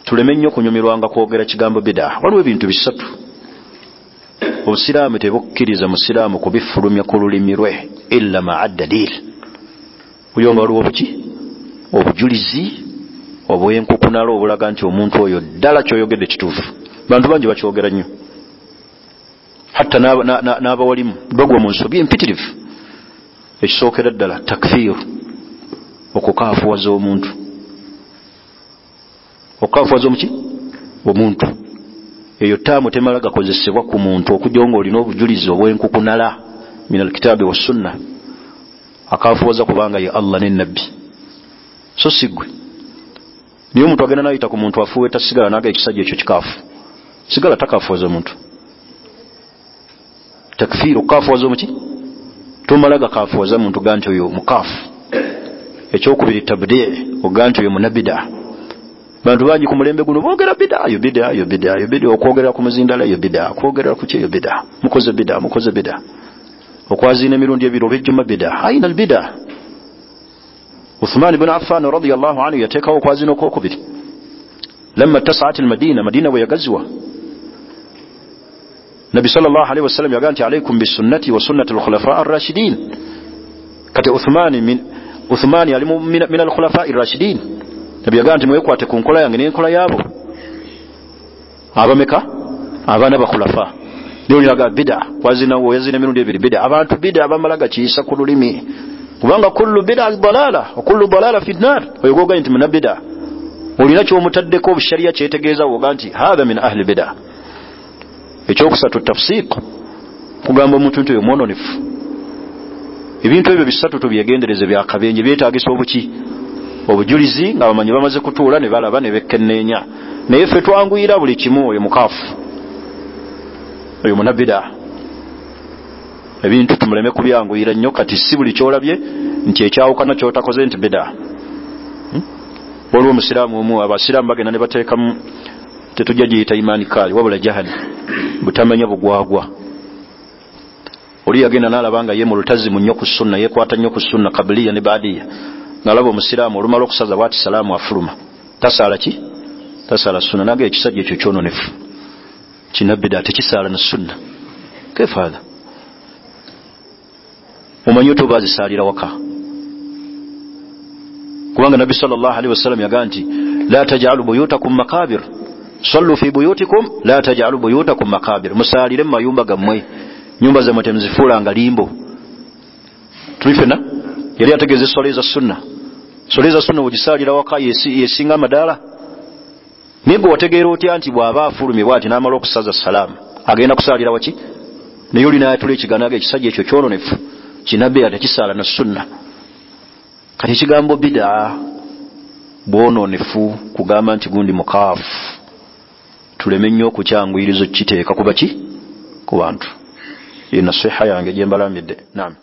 Tuleme nnyo kunyumirwanga kwogera kigambo bida. Waliwo ebintu bisatu obusiraamu tebukkiriza musiraamu kubifulumya ku lulimi lwe illa ma'a dalil. Oyo nga waliwo obuki obujulizi obwenkukunala obulaga nti omuntu oyo ddala kyoyogedde kituufu. Bantu bangi bakyogera nnyo, hatta n'abawalimu bagwa mu nsobi empitirivu. Ekisookera ddala takfiir, okukaafuwaza omuntu. Okukaafuwaza omuki omuntu, eyo taamu temala gakozesebwa ku muntu okujja ng'olina obujulizi obwenkukunala min alkitaabi wassunna. Akaafuwaza kubanga ye Allah ne nabbi, so si ggwe. Naye omuntu agenda n'ayita ku muntu afuweeta sigala n'aga ekisajja ekyo kikaafu, sigala takaafuwaza omuntu. Takfiir, okukaafuwaza omuki, tomala gakaafuwaza muntu ga nti oyo mukaafu. Ekyokubiri tabdii, oga nti oyo munabida. Bantu bangi ku mulembe guno boogera bida, yo bida, yo bida, yo bida, okwogera ku muzindala yo bida, okwogera ku ki yo bida, mukoze bida, mukoze bida, okwaziina emirundi ebiri olw'ejjuma bida. Aina albida? Uthman ibn Affan radiyallahu anhu yateekawo okwazina okwokubiri lamma tasaat almadina, Madina bwe yagaziwa. Nabi sallallahu alaihi wasallam yagamba nti alaikum bisunnati wa sunnati alkhulafa arrashidin. Kati Uthman ali min alkhulafa arrashidin. Nabi yagamba nti mwekwate ku nkola yange n'enkola yaabo abameka abaana bakhulafa. Leo yaga bida kwazina wo yazina emirundi ebiri bida. Abantu bida bamala gakiisa ku lulimi, kubanga kullu bida dalala wa kullu dalala fi nnar. Oyo goga nti munabida olina kyomutaddeko obusharia kyetegeeza woga nti hadha min ahli bida. Ekyokusatu tafsiq, kugamba omuntu nti oyo mwononefu. Ebintu ebyo bisatu tubyegendereze byakabenje, byetaagisa obuki obujulizi nga bamanyi bamaze kutuula ne balaba ne bekkenneenya. Naye ffe twanguyira buli kimu, oyo mukaafu, oyo munabida. Ebintu tumuleme kubyanguyira nnyo. Kati si buli kyolabye nti ekyawukana kyotakoze nti bida. Waliwo omusiraamu omu, abasiraamu bagenda ne bateekamu, tetujja giyita imaani kaali wabula jahali, butamanya bugwagwa. Oli yagenda n'alaba nga ye mulutazimu nnyo ku sunna, yeekwata nnyo ku sunna kabiliya ne baadiya. Nalaba omusiraamu olumala okusaza bwati salaamu afuluma, tasaala ki? Tasaala sunna. Naga ekisajja ekyo kyononefu, kinabida, tekisaala na sunna. Kefaatha omanyi oti oba azisaalira waka, kubanga Nabbi sallallahu alaihi wasallam yagamba nti la tajalu buyutakum makabir, sallu fi buyutikum la tajalu buyutakum makabir, musaalire mu mayumba gammwe, nyumba zammwe temuzifuulanga limbo. Tuli ffenna yali ategeeza eswala eza sunna. Swala eza sunna ogisaalira waka yesinga amadaala. Naye gwe wategeera otya nti bw'aba afulumye bw'ati n'amala okusaza salaamu agenda kusaalira waki? Naye oli n'ayatula ekiganaaga ekisajja ekyo kyononefu, kinabbeera tekisaala na sunna. Kati ekigambo bida bwononefu kugamba nti gundi mukaafu, tuleme nnyo okukyanguyiriza okukiteeka kuba ki ku bantu. Ye nasiha yange gye mbalambidde. Naam.